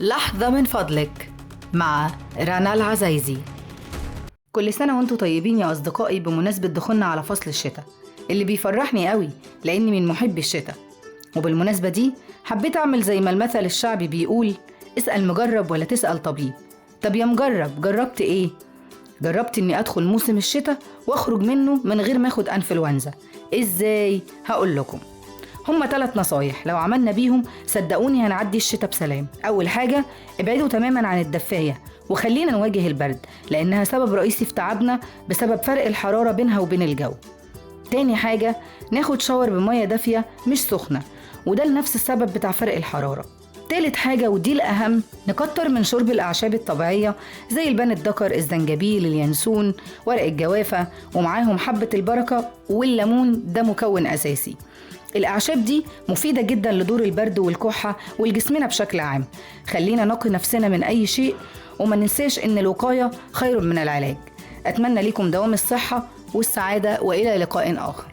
لحظة من فضلك مع رنا العزايزي. كل سنة وانتم طيبين يا أصدقائي، بمناسبة دخولنا على فصل الشتاء اللي بيفرحني قوي لأني من محبي الشتاء. وبالمناسبة دي حبيت أعمل زي ما المثل الشعبي بيقول، اسأل مجرب ولا تسأل طبيب. طب يا مجرب، جربت إيه؟ جربت إني أدخل موسم الشتاء وأخرج منه من غير ما أخد أنفلونزا. إزاي؟ هقول لكم. هما 3 نصايح لو عملنا بيهم صدقوني هنعدي الشتاء بسلام. أول حاجة، ابعدوا تماما عن الدفاية وخلينا نواجه البرد لأنها سبب رئيسي في تعبنا بسبب فرق الحرارة بينها وبين الجو. تاني حاجة، ناخد شاور بمية دافية مش سخنة، وده لنفس السبب بتاع فرق الحرارة. تالت حاجة ودي الأهم، نكتر من شرب الأعشاب الطبيعية زي البان الدكر، الزنجبيل، اليانسون، ورق الجوافة، ومعاهم حبة البركة والليمون، ده مكون أساسي. الأعشاب دي مفيدة جدا لدور البرد والكحة والجسمنا بشكل عام. خلينا نقي نفسنا من أي شيء، وما ننساش إن الوقاية خير من العلاج. أتمنى لكم دوام الصحة والسعادة، وإلى لقاء آخر.